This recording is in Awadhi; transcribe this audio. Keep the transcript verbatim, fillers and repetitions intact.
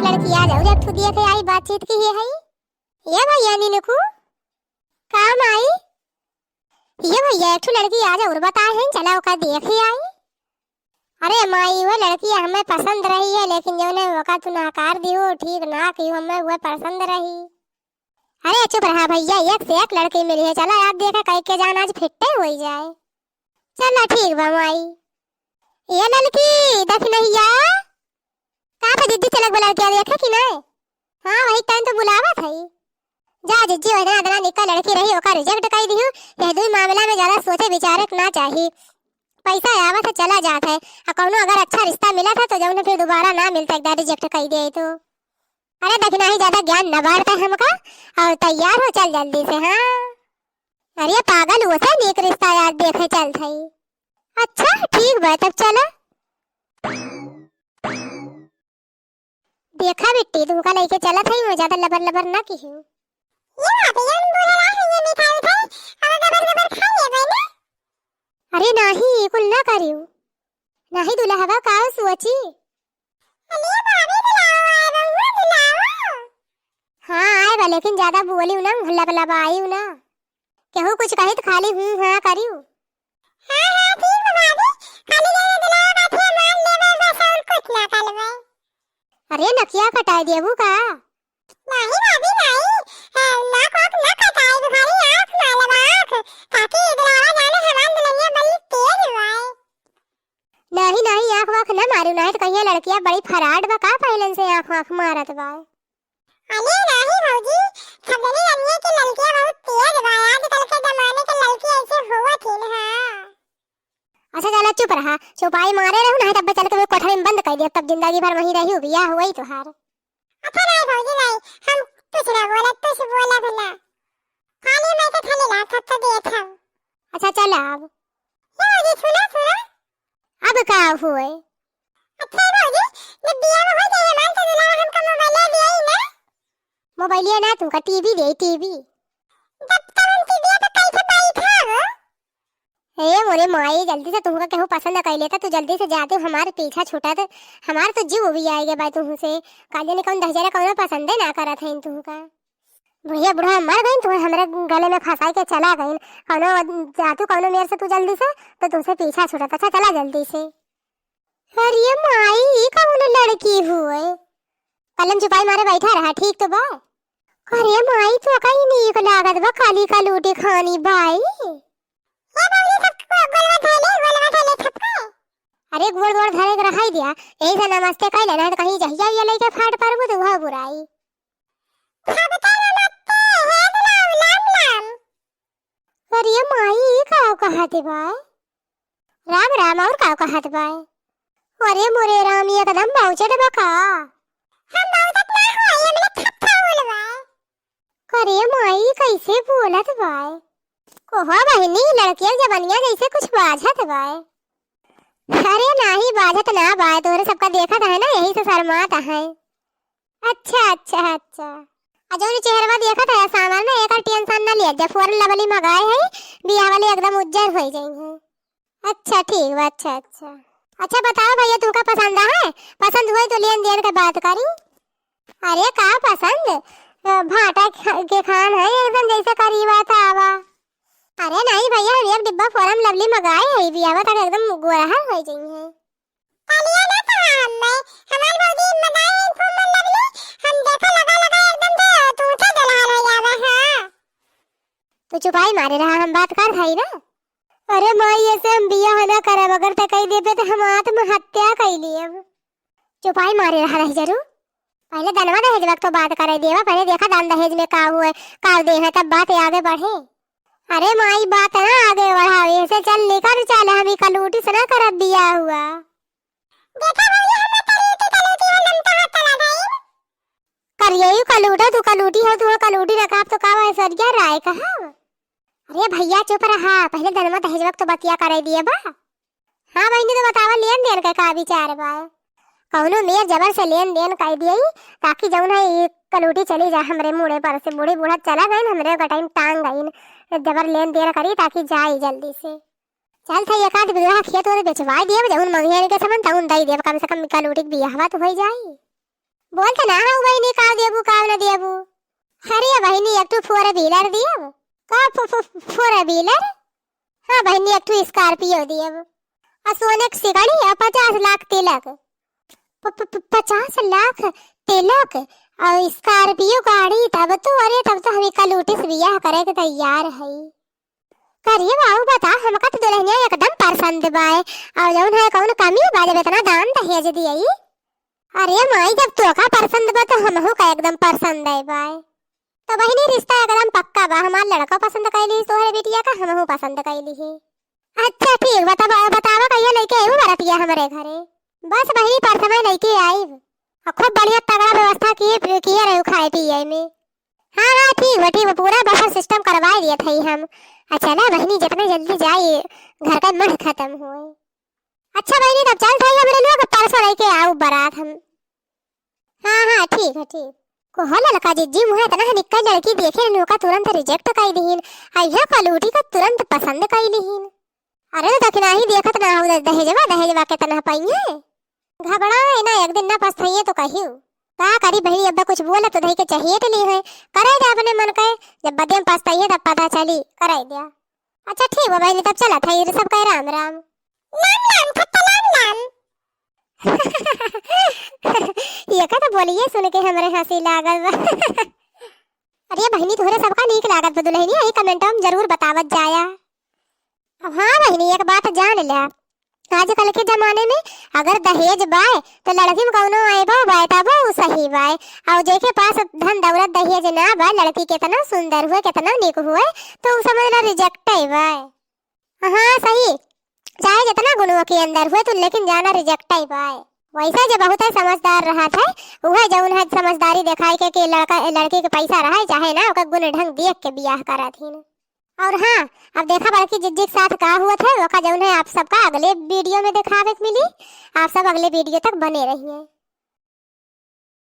लड़की आज अउर एक ठो देखे आई, बातचीत किहे हई। ए भइया निनकू, का माई? ए भइया, एक ठो लड़की आज अउर बताए हई, चला ओका देखे आई। अरे माई, वो लड़की हमें पसंद रही है, लेकिन जउने ओका तू नकार दिहू, ठीक ना किहू, हमें वो पसंद रही। अरे चुप रहा भइया, एक से एक लड़की मिली है, चला आज देखे कई के जान आज फिट्टे होई जाए। चला ठीक बा माई। ए ललकी, दखिनहिया, का बा जिज्जी, चलक बा लड़किया देखे कि नाय? हाँ, वही टाइम तो बुलावत हई। जा जिज्जी, वही अतना निक्का लड़की रही, ओका reject कई दिहू। यह दुई मामला में ज्यादा सोचे विचारे के ना चाही। पैसा आवत है, चला जात है, आ कौनो अगर अच्छा रिश्ता मिलत है तो जौन फिर दोबारा ना मिलता, एक बार reject कई दे तो। अरे दखिनही, ज्यादा ज्ञान न बांटते हमका, अउर तैयार हो, चल जल्दी से। हाँ, अरे पागल, वो से नीक रिश्ता यार देखे चलत हई। अच्छा ठीक बा, तब चला। देखा बिट्टी, तुमका लइके चलत हई, वो ज्यादा लबर लबर ना किहू। ये बात है, ये बोले रहा है, ये मिठाई उठाई, अब गबर गबर खा लेबे ना। अरे नाही, ई कुल ना करियो। नाही दुलहवा का सोची? अरे भाभी बुलाओ, आए बहू बुलाओ। हाँ, आए बा, लेकिन ज्यादा बोलियो ना, लबलबाइयो ना। केहू कुछ कही तो खाली हूँ हाँ करियो। हाँ, हाँ, ठीक बा भाभी, खाली ये दुलहवा का थे मान लेबे बस, अउर कुछ ना करबे। अरे नकिया कटाई देबू का? नाही भाभी, नाही। ए, नाक वाक ना कटाई, खाली आँख मारब, आँख, ताकि दुलारा जाने हमार दुल्हनिया बड़ी तेज बाय। नाही, नाही, आँख वाँख ना मारू, नाही तो कहिया लड़किया बड़ी फराड बा का, पहलन से आँख वाँख मारत बा। अरे नाही भौजी, सब जनी जानिए कि लड़किया बहुत तेज बा, आजकल के जमाने के लड़की ऐसे होवत ही ना। अच्छा चला चुप रहा, चुपाई मारे रहू, नाही तब चल के वो कोठरी में बंद कर दिया, तब जिंदगी भर वहीं रही, बियाह हुआ ही तोहार। अच्छा नाही भौजी नाही, हम कुछ ना बोला, कुछ बोला भला। खाली मैं तो खाली लात हफ्ता देत हम। अच्छा चला अब। ये भौजी सुना, सुना। अब का हुए? अच्छा भौजी, जब बियाह हो जाए हमार तो दुलारा हमका मोबाइल दिया ही ना। मोबाइलिया ना, तुमका टीवी दे, टीवी। जब तक हम टीवी पे कैसे बैठा हो? ए मोरे माई, जल्दी से तुमका केहू पसंद कर लेता, तू जल्दी से जाते, हमार पीछा छूटत, हमार तो जीव भी आएगा भाई तुमसे। का जाने कौन दहजरा कौनो पसंदे ना करत है तुमका। बुढ़िया बुढ़वा मर गईन, तुम्हें हमरे गले में फंसाई के चला गईन। कौनो जातू कौनो मेर से तू जल्दी से, तो तुमसे पीछा छूटत। अच्छा चला जल्दी से। अरे माई, ई कौन लड़की हुए? कलम चुपाई मारे बैठा रहा, ठीक तो बा। अरे माई, तो कहीं नीक लागत बा, काली का लूटी खानी बाई। ए बबली, सब गो-, गोलवा धैले, गोलवा धैले थपका। अरे गोड़ गोड़ धरे के रहाई दिया, यही से नमस्ते कह लेना, तो कहीं जहिया ये लेके फाट परबू तो वह बुराई। सबके नमस्ते, हे गुलाब लाम लाम। अरे माई, ई का कहत बा? राम राम, और का कहत बा? अरे मोरे राम, ई एकदम बाउचट बा का? हम बाउचट ना होई, हमने थप्पा बोल बा। अरे माई, कैसे बोलत बा? कोहा बहिनी, लड़कियन जबनिया जैसे कुछ बाझत बा। अरे नाही, बाझत ना बा, तोहरे सबका देखत है ना, यही से शर्मात है। अच्छा, अच्छा, अच्छा। आ जौन चेहरवा देखत है सामने ना, एकर tension ना लिया, जब Fair Lovely मंगाए है, बियाह वाले एकदम उज्जर होई जाई है। अच्छा, ठीक बा, अच्छा, अच्छा। अच्छा, बताओ भैया, तुमका पसंद है? पसंद हुई तो लेन देन के बात करी। अरे, का पसंद? अ, भाटा ख-, के खान है, एकदम जैसे करीबा था आवा। अरे नाही भैया, हम एक डिब्बा Fair Lovely मंगाए है, बियाह तक एकदम गोरहर होई जाई है। कालिया ना कहा हम्मे, हमार भौजी मगाई है Fair Lovely, हम देखा लगा लगा एकदम से तू उठे दुल्हन हो जावे, हाँ। तू चुपाई मारे रहा, हम बात कर खाई ना। अरे माई, ऐसे हम बियाह ना करब, अगर ते कही देबे तो हम आत्महत्या कई लेब। चुपाई मारे रहा रही जरू, पहले दनवा दहेजवा के तो बात करे देवा, पहले देखा दान दहेज में का हुए, का दे है, तब बात आगे बढ़े। अरे माई, बात ना आगे बढ़ावे, ऐसे चल निकल, चल, हम ई कलूटी से ना करब बियाह हुआ। देखा भौजी, हम करी की कलूटी है, हम तो हाथ चला गई। करियई कलूटा, तू कलूटी हो, तू कलूटी ना कहब तो का ऐश्वर्या राय कहब? अरे भैया चुप रहा, पहले दनवा दहेजवा के तो बतिया करे दिए बा। हाँ बहिनी, तो बतावा लेन देन के का विचार बा? कौनो मेर जबर से लेन देन कर दिए, ताकि जौन है ई कलूटी चली जा हमरे मुड़े पर से, बूढ़ी बूढ़ा चला गईन, हमरे गटाई में टांग गईन, जबर लेन देन करी ताकि जाई जल्दी से। चल था एक आध बीघा खेत वो बेचवाई दिए, जौन मंगियन के समन तौन दई देब, कम से कम कलूटी के बियाहवा तो होई जाई। बोल त ना हऊ बहिनी, काव देबू, काव न देबू? अरे बहिनी, एक ठो four wheeler देब। का फो-, फो-, four wheeler? हाँ बहिनी, एक ठो Scorpio देब। आ सोने के सिकड़ी आ पचास लाख तिलक। प-, प-, प-, पचास लाख तिलक और Scorpio गाड़ी, तब तो, अरे तब तो हम इका लूटी से बियाह करे के तैयार हई। करिए बाऊ बता, हमका तो दुल्हनिया एकदम पसंद बाय। और जौन है कौन कमी बा जब इतना दान दहेज दियई? अरे माई, जब तोका पसंद बा तो हमहू का एकदम पसंद है बाय। तो बहिनी, रिश्ता एकदम पक्का बा, हमार लड़का पसंद कैली तोहरे बिटिया का, हमहू पसंद कैली ही। अच्छा ठीक बा, तब बतावा कहिया लेके आइबू बरतिया हमरे घरे? बस बहिनी, परसमय लेके आइब। आ खूब बढ़िया तगड़ा व्यवस्था किए पि-, किए रहू खाए पिए में। हाँ हाँ ठीक बा, ठीक बा, पूरा buffer system करवाए दियत हई हम। अच्छा ना बहिनी, जितना जल्दी जाई घर का मढ़ खत्म होए। अच्छा बहिनी, तब चलत हई हमरे लोग, परसों लेके आऊ बरात हम। हाँ हाँ ठीक है, ठीक। को हो ललका जिज्जी, मुँह इतना है निक्का लड़की देखे नोका तुरंत reject कई दिहिन। आ यह कलूटी का तुरंत पसंद कई लिहिन। अरे तो दखिनाही देखत ना हो दहेजवा, दहेजवा कितना पाइए। घबराए ना, एक दिन ना पछताइए तो कहियो। का करी बहिनी, अब कुछ बोले तो धई के चहेट ली है। करे दे अपने मन के, जब बदे में पछताइए तब पता चली, करे दे। अच्छा ठीक बा बहिनी, तब चलत है, सब कहे राम राम। नाम नाम खत्ता नाम नाम। ये का तो बोलिए सुन के हमरे हँसी लागल बा। अरे बहिनी, तोहरे सबका नीक लागत बा दुल्हनिया, ई comment में जरूर बतावत जाया। अब हाँ बहिनी, एक बात जान ल्या, आजकल के जमाने में अगर दहेज बाय तो लड़की में कौनो आइबो बाय तबो उ सही बाय। और जेके पास धन दौलत दहेज ना बाय, लड़की कितना सुंदर हुए, कितना नीक हुए, तो उ समझ ला reject ही बाय। हाँ सही, चाहे जितना गुण ओके अंदर हुए तो लेकिन जाना reject ही बाय। वैसे जो बहुत है समझदार रहत है, वह जौन है समझदारी दिखाई के कि लड़का लड़की के पैसा रहे चाहे ना, ओकर गुण ढंग देख के बियाह करत हिन। और हाँ, अब देखा बड़की जिज्जी के साथ का हुआ था, ओका जौन है आप सबका अगले video में देखावे के मिली। आप सब अगले video तक बने रहिए।